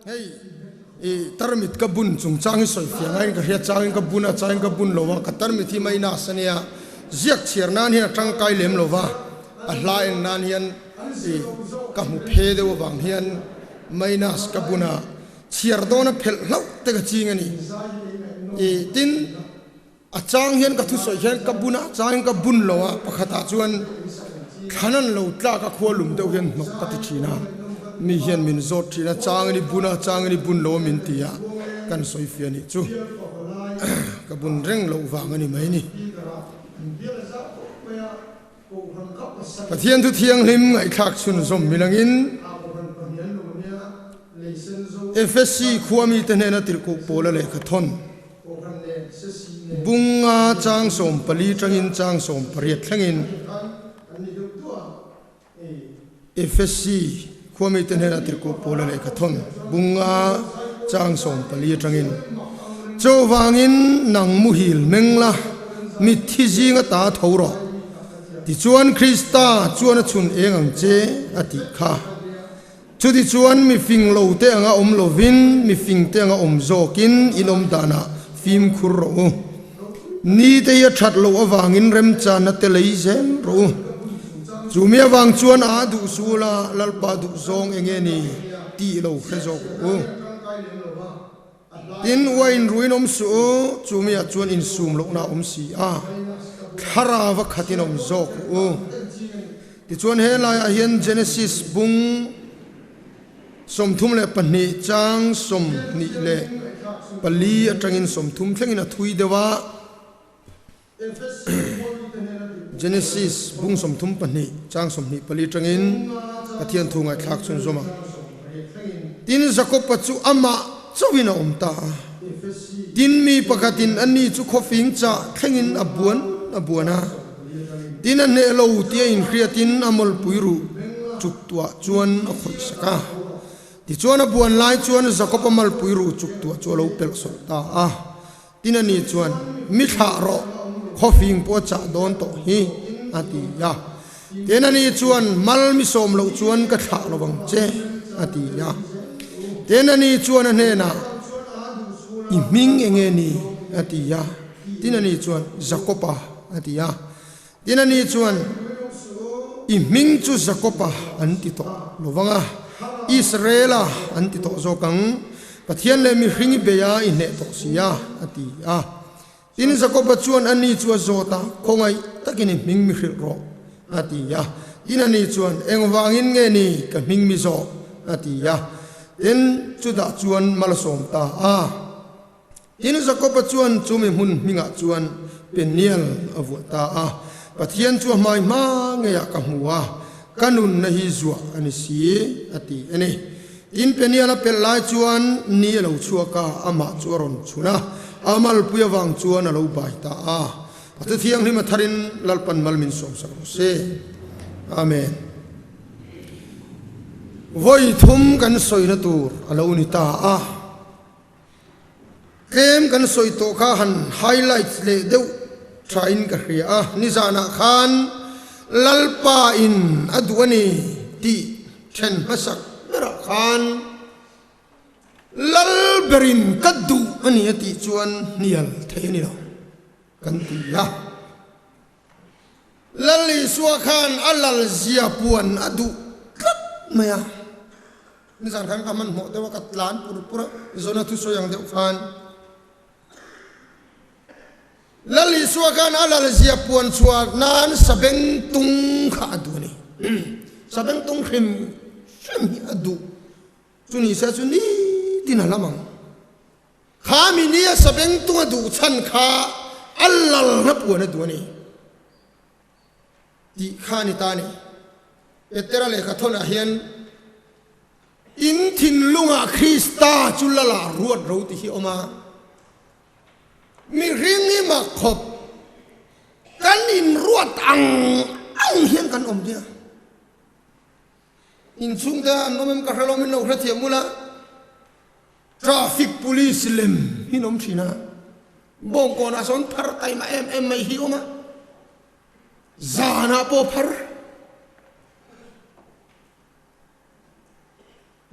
Hei i tarmit ka bun chungchang hi sawi fiah ngaiin ka hria, changin ka bun a, changin ka bun lo a, ka tarmit hi minus a nia, ziak chhiar nan hian a tangkai lem lo va, a hla en nan hian i ka hmu phe deuh avang hian minus ka bun a, chhiar dawna phelh hlauh te ka ching a ni. I tin. A chang hian ka thusawi hian ka bun a, changin ka bun lo a, pakhatah chuan thlan an lo tlak a khua lum deuh hian hnawk ka ti thin a, mi hian min zawt thin a, changin i bun a, changin i bun lo a min ti a, kan sawi fiah nih chu ka bun reng loh vang a ni mai ni. Pathian thu thianghlim ngaihthlak chhunzawm milangin Efesi khua mite hnena tirhkoh Paula lehkha thawn Bunga chang 14 tangin chang 18 thlengin Efesi khua mite hnena tirhkoh Paula lehkha thawn Bunga chang 14 atangin, Chuvangin nang muhil meng la, mitthi zinga ta tho rawh. Tichuan Krista chuan a chhun eng ang che a tih kha. Chutichuan mi fing lo te anga awm lovin mi fing te anga awm zawkin in awm danah fimkhur rawh u. Ni te hi a that loh avangin remchanna te lei zel rawh u. Chumi avang chuan a duh sul a, Lalpa duh zawng eng nge ni tih lo hre zawk rawh u. Tin, uain ruin awm suh u, chumi ah chuan insum lohna a awm si a, thlarau a khatin awm zawk rawh u. Tichuan he laiah hian Genesis bung 32 chang 24 atangin 30 thlengin a thui deuh a. Genesis bung 32 chang 24 atangin Pathian thu ngaihthlak chhunzawm a. Tin, Jakob-a chu amah chauhin a awm ta a. Tin, mi pakhatin ani chu khawfing chah thlengin a buan a buan a. Tin, a hneh lo tia inhriatin a mawlpui ruh chuk tuah chuan a khawih sak a. Tichuan a buan lai chuan Jakob-a malpui ruh chuk tuah chu a lo pelh sawlh ta a. Tin ani chuan, Mi thlah rawh, khawfing pawh a chah dawn tawh hi, a ti a. Tin ani chuan, Mal mi sawm loh chuan ka thlah lo vang che, a ti a. Tin ani chuan a hnenah, I hming eng nge ni? a ti a. Tin ani chuan, Jakob-a, a ti a. Tin ani chuan, I hming chu Jakob-a an ti tawh lo vang a, Israel-a an ti tawh zawk ang, Pathian leh mihring i bei a, i hneh tawh si a, a ti a. Tin Jakob-a chuan ani chu a zawt a, Khawngaih takin i hming mi hrilh rawh, a ti a. Tin ani chuan, Engvangin nge ni ka hming mi zawh? a ti a. Tin chutah chuan mal a sawm ta a. Tin, Jakoba chuan chu mi hmun hmingah chuan Peniel a vuah ta a, Pathian chu a hmai hma ngeiah ka hmu a, ka nunna hi zuah a ni si, a ti a ni. Tin, Peniel a pelh lai chuan ni a lo chhuak a, amah chu a rawn chhun a, a malpui avang chuan a lo bai ta a. Pathu Thianghlim a tharin Lalpan mal min sawmsak rawh se. Amen. Vawi thum kan sawina tur a lo ni ta a. Tlem kan sawi tawh kha han highlight leh deuh thain ka hria a, nizanah khan Lalpa in a duh a ni tih then hmasak berah khan Lal berin ka duh a ni a tih chuan hnial theih a ni lo kan ti a. Lal Isua khan a lal zia puan a duh tlat mai a. Nizan khan ka hmanhmawh deuh a, ka tlan pur pur a, Zona thusawi ang deuh khan. Lal Isua khan a lal zia puan chhuah nan sabeng tung kha a duh a ni. Sabeng tung hrim hrim hi a duh. Chu ni se chu nitin a lam ang. Kha mi nia sabeng tung a duh chhan kha a lalna puan a duh a ni. Tih kha a ni ta a ni. Petera lehkha thawnah hian In thinlungah Krista chu lala ruat ro ti hi a awm a. Mihring hi mak khawp kan inruat ang ang hian kan awm nia. Inchhungte an awm em ka hre lo min lo hrethiam ula. Traffic police lem hi an awm thin a. Bawngkawnah sawn phar taima em em mai hi a awm a. Zanah pawh phar.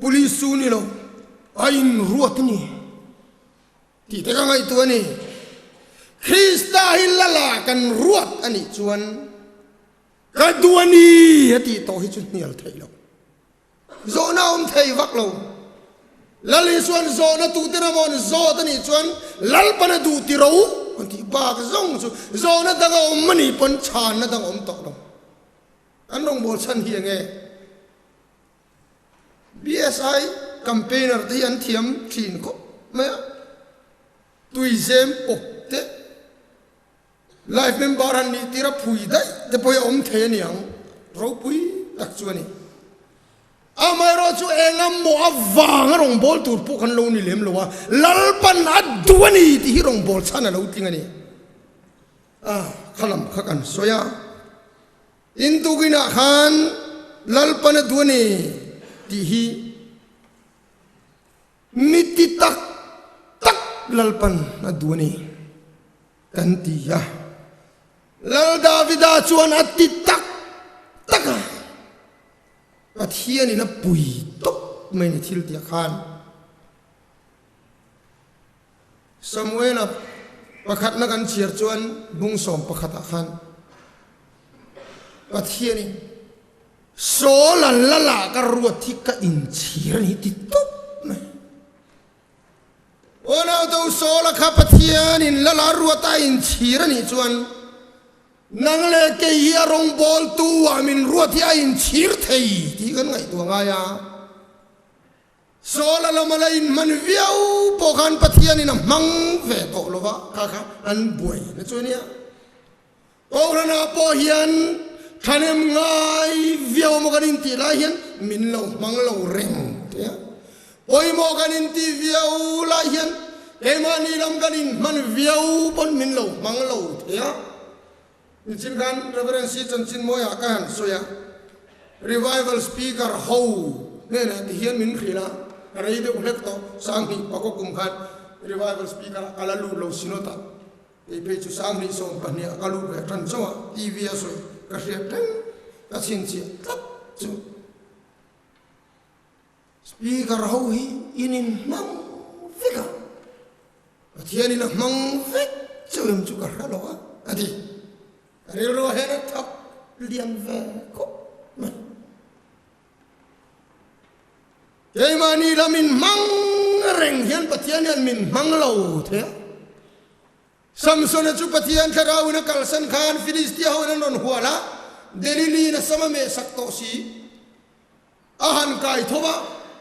Police chu ni lo. A inruat a ni tih te ka ngaihtuah a ni. Krista hi lala kan ruat a nih chuan ka duh a ni a tih tawh hi chu hnial theih loh. Zawhna a awm thei vak lo. Lal Isua'n zawhna tute ramawn zawt a nih chuan Lalpan a duh ti ro an tih bak zawng chu zawhna dang a awm a nih pawn chhanna dang a awm tawh lo. An rawngbâwl chhan hi enge? BSI campaigner te hi an thiam thin khawp mai a, tuizem pawp te, Life member han nih tir a phui daih te pawh hi a awm thei a ni ang, ropui tak chu a ni. Amaherawh chu enga maw avanga rawngbâwl tur pawh kan lo ni lem lo a, Lalpan a duh a ni tih hi rawngbâwl chhan a lo tling a ni. A, kha lam kha kan sawi a, intukinah khan Lalpan a duh a ni tih hi Mi ti tak tak Lalpan a duh a ni kan ti a. Lal Davida chuan a ti tak tak a, Pathianin a pui tawp mai ni thil tih ah khan. Samuela pakhatna kan chhiar chuan bung 11 ah khan Pathianin Saul a lala ka ruat hi ka inchhir a ni ti tawp mai. Aw nauto Saul a kha Pathianin lala ruat a inchhir a nih chuan nang leh kei hi a rawngbawltu ah min ruat hi a inchhir thei tih kan ngaihtuah ngai a. Saul a lama la inhman viau pawh khan Pathianin a hmang ve tawh lo va, kha kha an buai na chu a nia. Kohhranah pawh hian thahnem ngai viau maw kan intih lai hian min lo hmang lo reng tih a, pawimawh kan intih viau lai hian keimahni lam kan inhman viau pawn min lo hmang lo thei a. Nichin khan Reverend Si Chanchin Mawiah ka han sawi a, Revival Speaker ho hnenah ti hian min hrilh a, ka rei deuh hlek tawh, 2000 pakaw kum khan Revival Speaker ah ka la lut lo Synod ah, kei phei chu 2012 ah ka lut ve tan chauh a, TV a sawi ka hriat reng, ka chhinchhiah tlat chu. Speaker ho hi in in hmang vek a, Pathian in a hmang vek chauh em chu ka hre lo a, a ti. Ka rilru ah hian a thak lian ve khawp mai. Keimahni lam in hmang reng hian Pathian hian min hmang lo thei a. Samsona chu Pathian thlarauin a kalsan khan Filistia ho in an rawn hual a, Deliliin a sam a mehsak tawh si. A han kai tho a,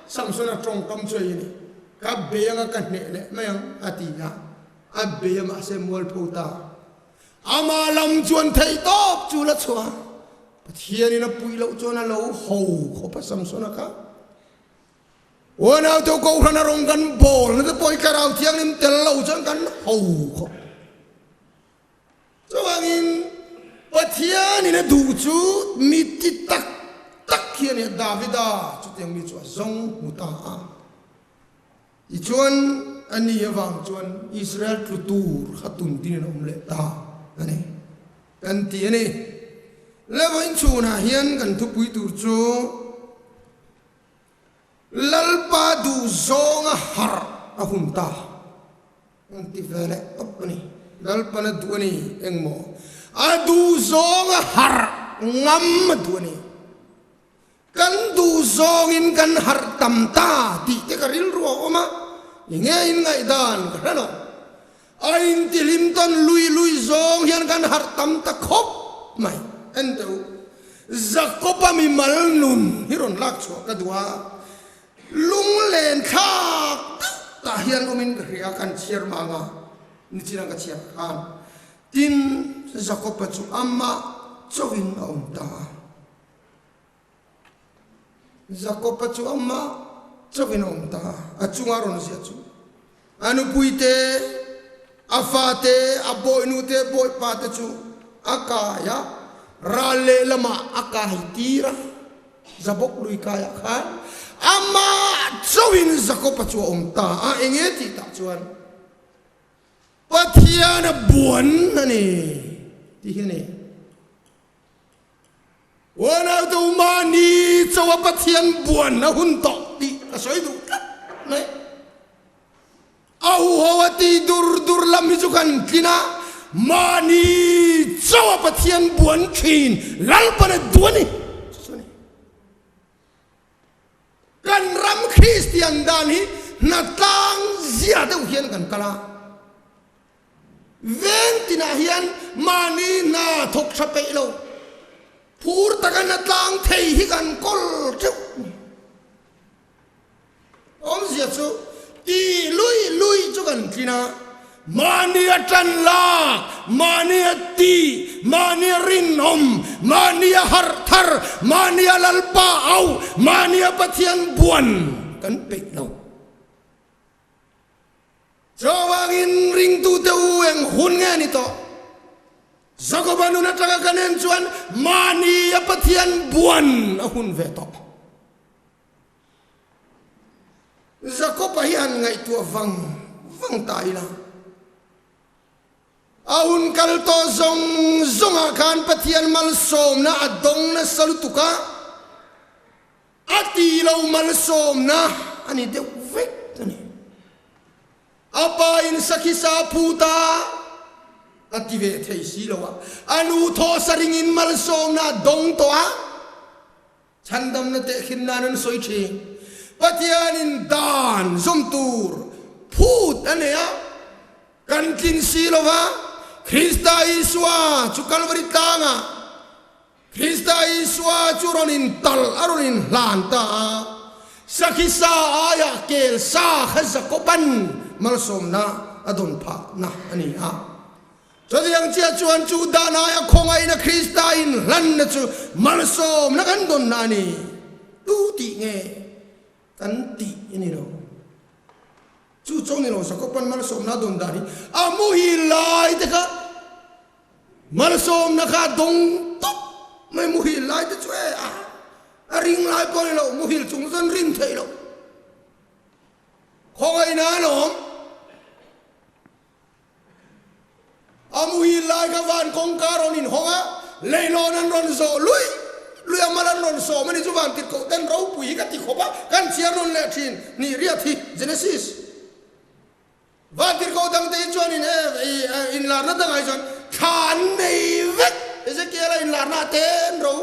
Samsona tawngkam chu ei a ni. Ka bei anga ka hneh leh mai ang, a ti a. A bei a mahse mualpho ta. Ama lam chuan theih tawp chu la chhuah a. Pathianin a puih loh chuan a lo ho khawp a Samsona kha. Uanaute Kohhran a rawng kan bawl na te pawh hi Thlarau Thianghlim tel lo chuan kan ho khawp. Chuvangin Pathianin a duh chu mi ti tak tak hi a ni a, Davida chutiang mi chu a zawng hmu ta a. Tichuan a ni avang chuan Israel tlu tur kha tun dinin a awm leh ta a ni kan ti a ni. Levain chhunah hian kan thupui tur chu Lalpa duh zawnga harh a hun ta. An ti ve leh tawp a ni. Lalpan a duh a ni engmaw? A duh zawng a harh ngam a duh a ni. Kan duh zawngin kan harh tam ta tih te ka rilru a awm a, enge in ngaihdan ka hre lo. A intihlim tawn lui lui zawng hian kan harh tam ta khawp mai. En teh u, Jakob-a mimal nun hi rawn lak chhuah ka duh a. Lunglen thlak deuh tah hian awmin ka hria, kan chhiar mang a, nichin a ka chhiar khan. Tin, Jakob-a chu amah chauhin a awm ta a. Jakob-a chu amah chauhin a awm ta a, a chunga rawn ziah chu a nupui te, a fa te, a bawihnu te, bawipa te chu a kai a, ral lehlamah a kai tir a. Jabok lui kaiah khan amah chauhin Jakob-a chu a awm ta a, eng nge tih tah chuan Pathian a buan a ni tih hi a ni. Uanaute u mahni chauha Pathian buan a hun tawh tih ka sawi duh tlat mai. ti dur dur lam hi chu kan tlin a, mahni chauha Pathian buan thin Lalpan a duh a ni. Chu chu a ni. Kan ram Kristian dan hi hnatlang zia deuh hian kan kal a. Veng tinah hian mahni hna thawk tha peih lo, phur taka hnatlang thei hi kan kawl teuh. Awmzia chu ti lui lui chu kan tlin a, mahni a tan lak, mahni a ti, mahni a rinawm, mahni a harh thar, mahni a Lalpa au, mahni a Pathian buan kan peih lo. Chuvangin ringtute u eng hun nge ni tawh? Jakoba nun atanga kan en chuan mahni a Pathian buan a hun ve tawh. Jakoba hi han ngaihtuah vang vang ta ila. A hun kal tawh zawng zawngah khan Pathian malsawmna a dawng nasa lutuk a, a ti lo malsawmna a ni deuh vek a ni. A pa in sakhi sa phut a, a ti ve thei si lo a, a nu thawhsa ringin malsawmna a dawng tawh a. Chhandamna tehkhin nan an sawi thin. Pathianin dan zawm tur phut a nei a, kan tlin si lo va, Krista Isua chu Kalvari tlangah Krista Isua chu rawn intalh a rawn inhlan ta a, sakhi sa aiah kel sa kha Jakoban malsawmna a dawn phahna a ni a. Chutiang chiah chuan chu dan aia khawngaihna Krista inhlanna chu malsawmna kan dawnna a ni. Tu tih nge kan tih i ni lo. Chu chawng ni lo Jakoban malsawmna a dawn dan hi a muhil lai te kha malsawmna kha a dawng tawp mai muhil lai te chu e a a ring lai pawh a ni lo muhil chung chuan rin theih loh khawngaihna a lawm. A muhil lai kha van kawngka rawn inhawng a, leihlawn an rawn zawh lui lui a, mal an rawn sawm a ni chu van tirhkoh ten ropui hi ka ti khawp a, kan chhiar nawn leh thin ni riat hi, Genesis. Van tirhkoh dangte hi chuan in inlarna dangah hi chuan thla an nei vek, Ezekiel-a inlarna ah te an ro,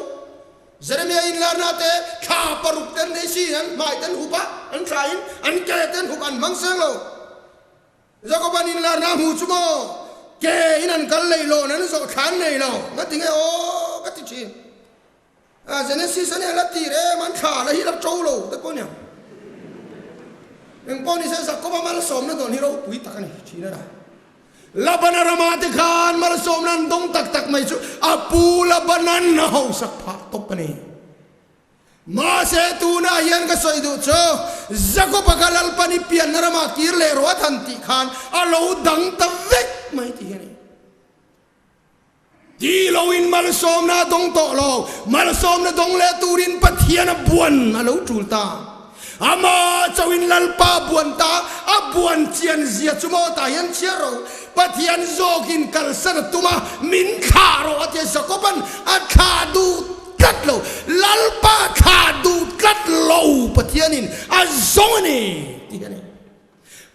Jeremia inlarna ah te thla paruk te an nei si, an hmai te an hup a, an thla in an ke te an hup a, an hmang seng lo. Jakoban inlarna a hmu chu maw? Ke in an kal lei lo, an zawh thla an nei lo. Nga ti nge aw ka ti thin. A Genesis a nia la tir em an thla la hi la to lo te pawh nia. Eng pawh ni se Jakoba malsawmna dawn hi ropui tak a ni thin a. Labana rama te khan malsawmna an dawng tak tak mai chu a pu Labanan a hausak phah tawp a ni. Mahse tunah hian ka sawi duh chu, Jakob-a kha Lalpan i pianna ramah kir leh rawh a than tih khan a lo dang ta vek mai tih hi a ni. Ti loin malsawmna a dawng tawh lo, malsawmna dawng leh turin Pathian a buan a lo tul ta. Amah chauhin Lalpa buan ta, a buan chian zia chu maw tah hian chhiar ro. Pathian zawkin kalsan a tum a, min thlah rawh a ti a, Jakob-a'n a thlah duh tlat lo. Lalpa thlah duh tlat lo Pathianin a zawng a ni tih hi a ni.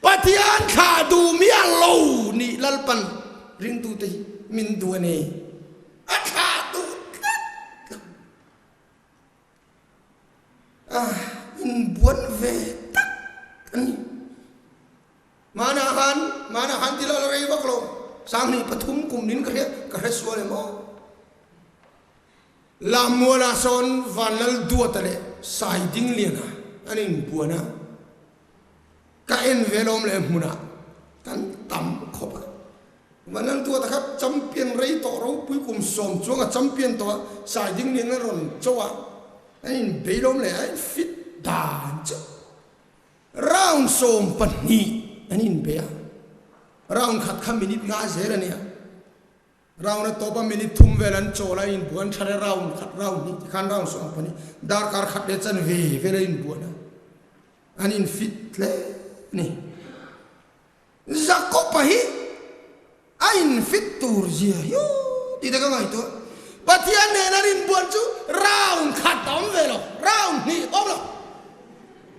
Pathian thlah duh miah lo nih Lalpan ringtute hi min duh a ni. A thlah duh tlat lo. A inbuan ve tak a ni. Hmanah khan, hmanah khan ti la la rei vak lo, 2003 kum nin ka hria, ka hre sual em aw. Lammualah sawn Vanlal Duata leh Sai Dingliana an inbuan a, ka en ve lawm leh hmunah kan tam khawp a. Vanlal Duata kha champion rei tawh ropui kum sawm chuang a champion tawh a, Sai Dingliana rawn cho a, an inbei lawm leh a in fit dan chiah. Round 12 an inbe a, round khat kha minute nga zel a nia. Round a tawp a minute thum vel an chawl a, inbuan tha re round khat round hnih tikhan round 12 darkar khat leh chanve vel a inbuan a, an infit hle a ni. Jakob-a hi a infit tur zia hiu tih te ka ngaihtuah. Pathian nen an inbuan chu round khat a awm ve lo, round hnih a awm lo.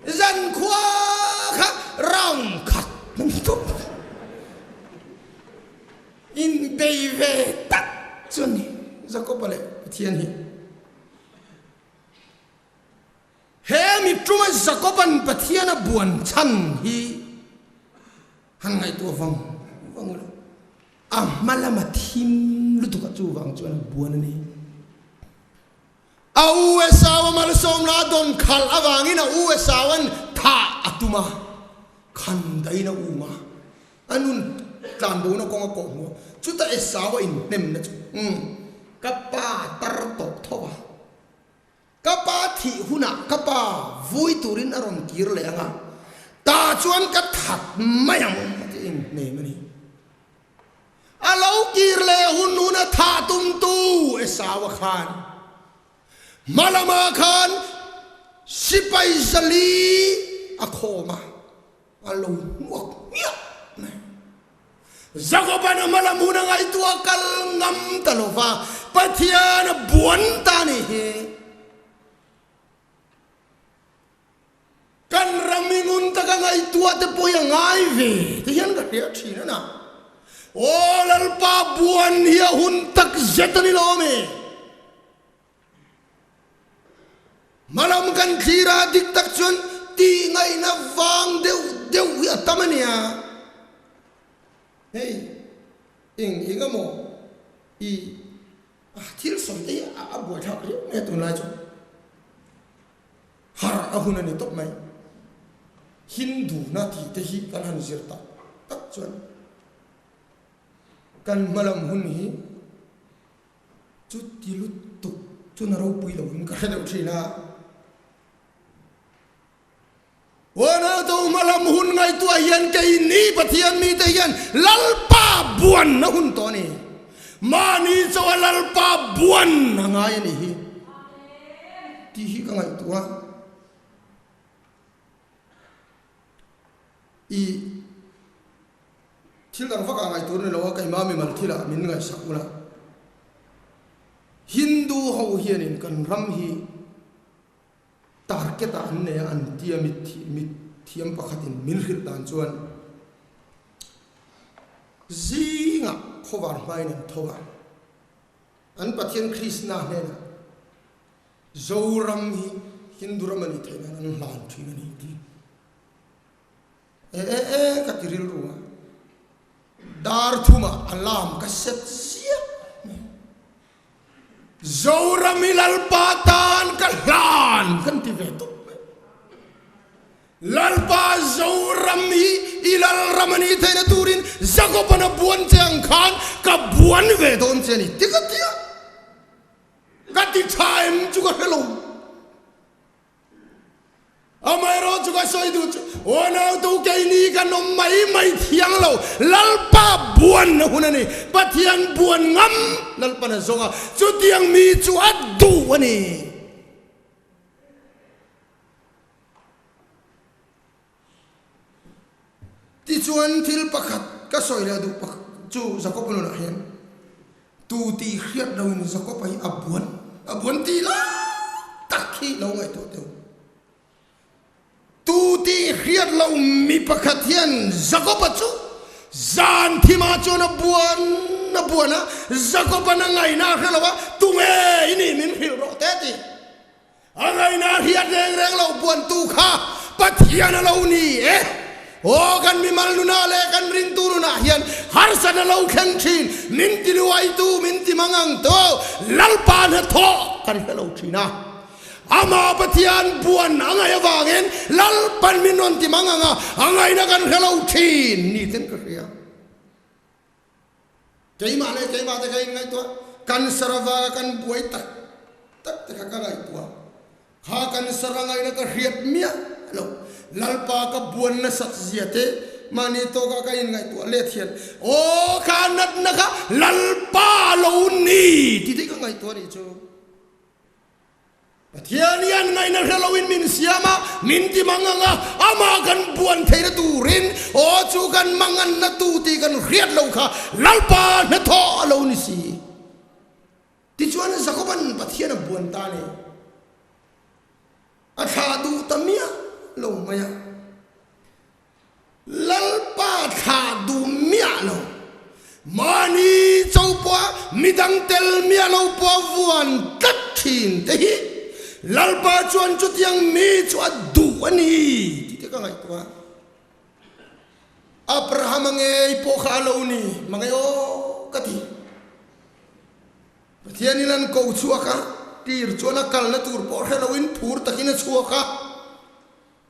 Zankhua kha round khat an ni tawp. Innei ve tak chu a ni Jakoba leh Pathian hi. He mi tuma Jakoban Pathian a buan chhan hi han ngaihtuah vang vang ula, a hma lama thim lutuk a chuvang chuan a buan a ni. A u Esau a malsawmna a dawn khalh avangin a u Esauan thah a tum a, khandaiin a um a, a nun tlanbona kawng a kawh hmu a, chutah Esau a inhnemna chu, Umm, ka pa tar tawh tho a, ka pa thih hunah ka pa vui turin a rawn kir leh ang a, tah chuan ka that mai ang a ti inhnem a ni. A lo kir leh hun hun a thah tumtu Esau-a khan hma lamah khan sipai zali a khawm a, a lo hmuak hmiah mai. Jakob-a'n a hma lam hun a ngaihtuah kal ngam ta lo va, Pathian a buan ta a nih hi. Kan ram i ngun taka ngaihtuah te pawh hi a ngai ve ti hian ka hria thin a na. Aw Lalpa buan hi a hun tak zet a ni lo ami? Hmalam kan thlir a dik tak chuan tih ngaihna vang deuh deuh hi a tam a nia. Hei eng eng emaw i a thil sawi te hi a buaithlak riau mai a tunlai chu. Har a hun a ni tawp mai. Hindu na tih te hi kan han zir tak tak chuan kan hmalam hun hi chu ti lutuk chu na ropui lovin ka hre deuh thin a. Uanautu hmalam hun ngaihtuah hian keini Pathian mite hian Lalpa buan a hun tawh a ni. Mahni chauha Lalpa buan a ngai a nih hi tih hi ka ngaihtuah a. I thil dang vak ah ngaihtuah ni lo a, keimah mimal thil ah min ngaihsak ula. Hindu ho hianin kan ram hi Target ah an nei a, an tia mit thiam pakhatin min hrilh dan chuan zingah khawvar hmain an tho a, an Pathian Krishna hnenah Zoram hi Hindu ram a nih theih nan an hlan thin a ni ti. E e e ka ti rilru a, dar thumah alarm ka set ziah mai. Zoram hi Lalpa tan ka hlan kan ti ve tawp mai. Lalpa Zoram hi i Lalram a nih theihna turin Jakoban a buan che ang khan ka buan ve dawn che a ni ti ka ti a, ka ti tha em chu ka hre lo. Amaherawh chu ka sawi duh chu, Aw nautu keini kan awm mai mai thiang lo, Lalpa buan a hun a ni, Pathian buan ngam Lalpan a zawng a, chutiang mi chu a duh a ni. Tichuan thil pakhat ka sawi leh duh pakhat chu Jakob nunah hian tu tih hriat loin Jakob-a hi a buan a buan tih lai tak hi lo ngaihtuah teh u. Tu tih hriat lo mi pakhat hian Jakob-a chu zan thimah chuan a buan a buan a, Jakob-a'n a ngaihna a hre lo a, tunge i nih min hrilh rawh te a ti. A ngaihna hriat reng reng lo buantu kha Pathian a lo ni e. Aw kan mimal nunah leh kan ringtu nunah hian harsatna lo thleng thin, min ti luaitu, min ti mang angtu Lalpa hnathawh kan hre lo thin a. Amah Pathian buan a ngaih avangin Lalpan min rawn ti mang ang a, a ngaihna kan hre lo thin ni ten ka hria. Keimah leh keimah te ka inngaihtuah, cancer avanga kan buai tak tak te kha ka ngaihtuah. Kha cancer a ngaihna ka hriat miah lo. Lalpa ka buan nasat zia te mahni tawkah ka inngaihtuah let hian, Aw kha natna kha Lalpa a lo ni tih te ka ngaihtuah nih chu. Pathian hian ngaihna hre loin min siam a, min ti mang ang a, amah kan buan theihna turin aw chu kan manganna tu tih kan hriat lo kha Lalpa hnathawh a lo ni si. Tichuan Jakoban Pathian a buan ta ni. A thlah duh ta miah lo mai a. Lalpa thlah duh miah lo. Mahni cho. midang tel miah lo pawh a vuan tlat thin te hi Lalpa chuan chutiang mi chu a duh a ni tih te ka ngaihtuah a. Abrahama ngei pawh kha a lo ni mange aw ka ti. Pathianin an ko chhuak a, tir chuan a kalna tur pawh hre loin phur takin a chhuak a,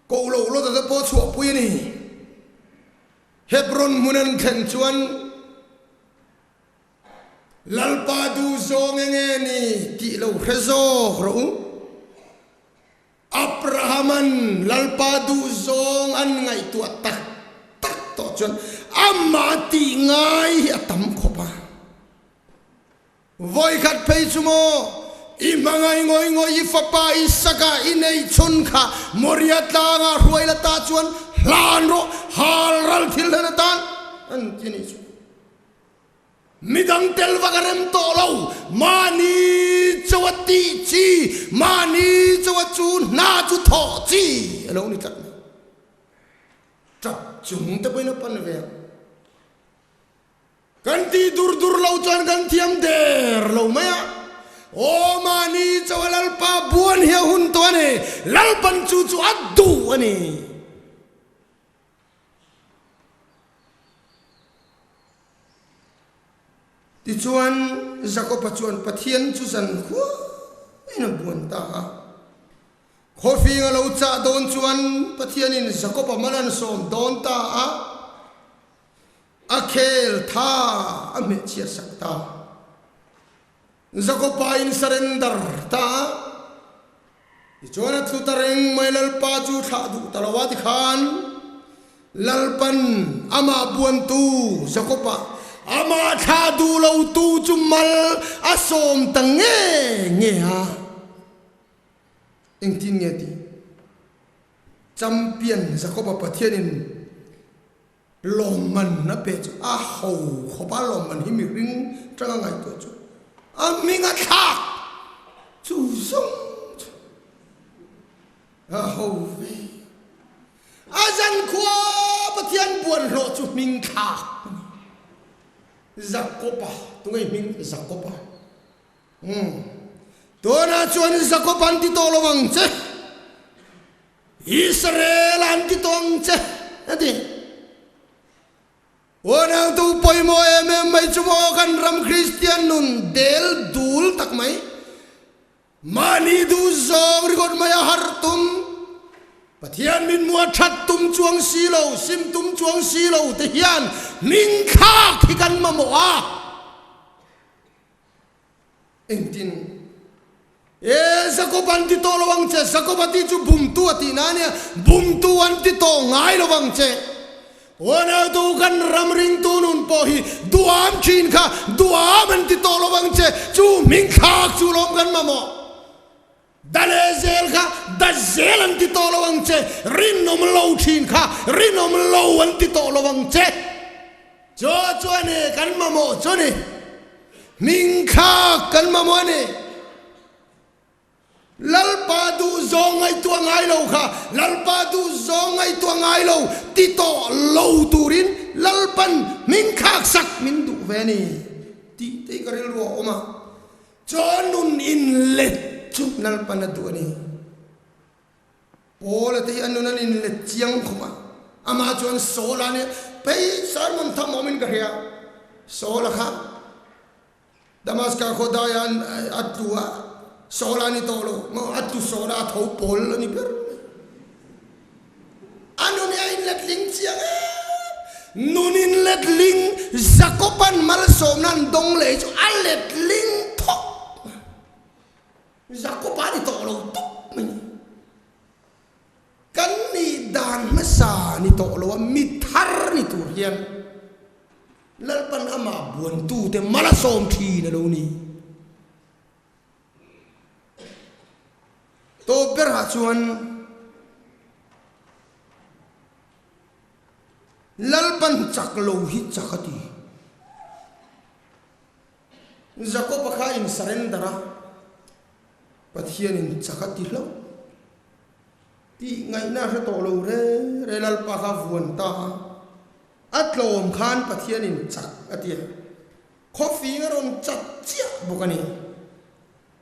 koh loh lawt ata pawh chhuahpui a ni. Hebron hmun an thlen chuan Lalpa duh zawng enge ni tih lo hre zawk rawh u. Abrahaman Lalpa duh zawng an ngaihtuah tak tak tawh chuan amah tih ngai hi a tam khawp a. Vawikhat phei chu maw, i hmangaih ngawih ngawih i fapa Isaka i neih chhun kha Moria tlangah hruai la ta chuan hlan rawh, hal ral thil hlan atan an ti a nih chu. Midang tel vak a rem tawh lo, mahni chaw a tih chi, mahni chaw a chu hna chu thawh chi a lo ni tlat mai. Tap chung te pawhin a pan ve ang. Kan tih dur dur lo chuan kan thiam der lo mai a, Aw mahni chaw a Lalpa buan hi a hun tawh a ni, Lalpan chu chu a duh a ni. Tichuan Jakoba chuan Pathian chu zan khuain a buan ta a. Khawfing a lo chah dawn chuan Pathianin Jakoba mal an sawm dawn ta a. A khel tha a hmehchhiat sak ta. Jakoba in surrender ta a, tichuan a thu ta reng mai Lalpa chu thlah duh ta lo a tikhan Lalpan amah buantu Jakoba amah thlah duh lo tu chu mal a sawm ta nge nge a. Engtin nge tih? Champion Jakoba Pathianin Lawmman a pe chu a ho khawp a, lawmman hi mihring tanga ngaihtuah chu a hming a thlak chu zawng chu a ho ve. A zankhua Pathian buanhlawh chu hming thlak a ni. Jakoba, tunge i hming? Jakoba. Umm. Tunah chuan Jakob an ti tawh lo ang che. Israel an ti tawh ang che, a ti. Unautu pawimawh em em mai chu maw kan ram Kristian nun del dul tak mai, mahni duh zawng ringawt mai a harh tum, Pathian min hmuh a that tum chuang si lo, sim tum chuang si lo te hian hming thlak hi kan mamawh a. Engtin? E, Jakob an ti tawh lo ang che, Jakob a tih chu bumtu a tihna a nia, bumtu an ti tawh ngai lo ang che. Unautu kan ram ringtu nun pawh hi duham thin kha duham an ti tawh lo ang che, chu hming thlak chu lawm kan mamawh. Da leh zel kha da zel an ti tawh lo ang che, rinawm lo thin kha rinawm lo an ti tawh lo ang che. Chu chu a ni, kan mamawh chu a ni. Hming thlak kan mamawh a ni. Lalpa duh zawng ngaihtuah ngai lo kha Lalpa duh zawng ngaihtuah ngai lo ti tawh lo turin Lalpan hming thlak sak min duh ve a ni tih te hi ka rilru a awm a. Chuan nun inlet chu Lalpan a duh a ni. Paula te hi a nun an inlet chiang khawp a, amah chuan Saula nia phei sermon tham awmin ka hria. Saula kha Damaska khaw daia a tlu a, Saula a ni tawh lo, a tlu Saula a tho pawl a ni ber mai. A nun hi a inletling chiang em? Nun inletling Jakoban malsawmna an dawng leh hi chu a letling thawk. Jakoba ni tawh lo tawp mai. Kan nih dan hmasa ni tawh lo a, mi thar ni tur hian Lalpan amah buantute mal a sawm thin a lo ni. Tawp berah chuan Lalpan chak lo hi chak a ti. Jakob-a kha in surrender a, Pathianin chak a ti hlauh. Tih ngaihna a hre tawh lo re re Lalpa kha vuan ta a, a tlawm khan Pathianin chak a ti a. Khawfing a rawn chat chiah bawk a ni.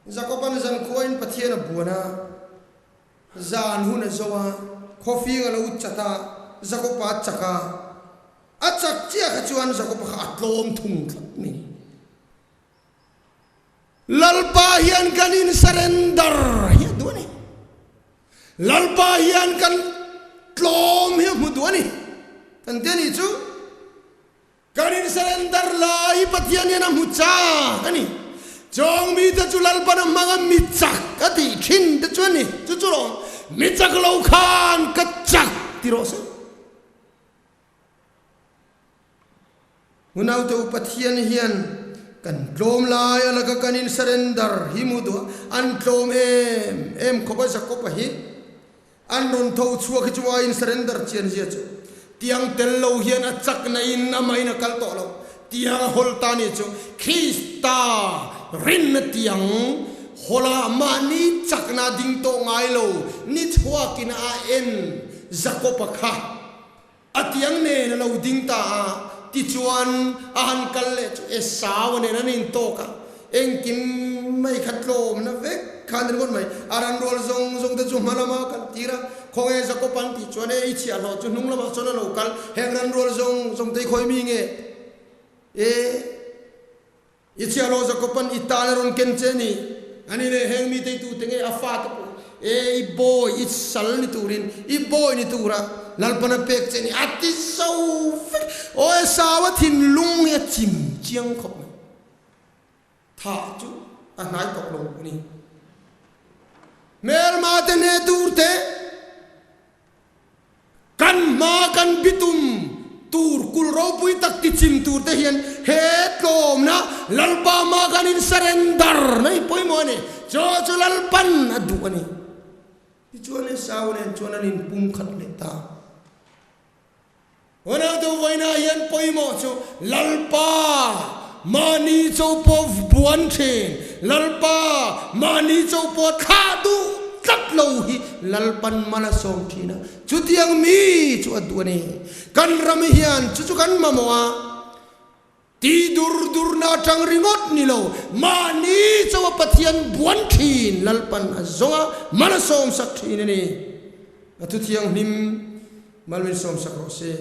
Jakoban zankhuain Pathian a buan a, zan hun a zo a, khawfing a lo chat a, Jakoba a chak a. A chak chiah kha chuan Jakoba kha a tlawm thung tlat mai. Lalpa hian kan in surrender hi a duh a ni. Lalpa hian kan tlawm hi a hmu duh a ni. Kan ti a nih chu. Kan in surrender lai Pathian hian a hmu chak a ni. Chawng mite chu Lalpan a hmang a, mi chak a tih thin te chu a ni. Chu chu rawh, mi chak lo khan ka chak ti rawh se. Unaute u Pathian hian kan tlawm lai a laka kan in surrender hi mu duh a, an tlawm em em khawp a Jakob-a hi. An rawn tho chhuak hi chu a in surrender chian zia chu tiang tel lo hian a chakna in amah in a kal tawh lo. Tiang a hawl ta ni chu Krista rinna tiang hawla mahni chakna ding tawh ngai lo ni chhuak in a en Jakob-a kha. A tiang nen a lo ding ta a, tichuan a han kal leh chu Esau nen an intawk a, engkim mai kha tlawmna vek kha an ringawt mai. A ran rual zawng zawng te chu hma lama kal tir a, khawnge Jakob an tih chuan e i chhiahhlawh chu hnung lamah chuan a lo kal, heng ran rual zawng zawng te hi khawi mi nge? E. I chhiah lo Jakoban i tan a rawn ken che ni. Ani leh heng mite i tute nge a fate pawh e i bawi i sal ni turin i bawi ni tura Lalpan a pek che ni a ti zo vek. Aw Esau a thinlung hi a chim chiang khawp mai. Thah chu a hnai tawh lo a ni. Hmelma te hne tur te. Kan hma kan bitum tur kul ropui tak tichim tur te hian he tlawmna Lalpa hma kan in surrender na hi pawimawh a ni. Chaw chu Lalpan a duh a ni. Tichuan Esau nen chuan an inpumkhat leh ta. Unaute vawiinah hian pawimawh chu Lalpa mahni cho pawh buan thin, Lalpa mahni cho pawh thlah duh tlat lo hi Lalpan mal a sawm thin a, chutiang mi chu a duh a ni. Kan ram hian chu chu kan mamawh a, ti dur durna atang ringawt ni lo, mahni cho a Pathian buan thin Lalpan a zawng a, mal a sawm sak thin a ni. A thuthianghlim. Malmin sawmsak rawh se.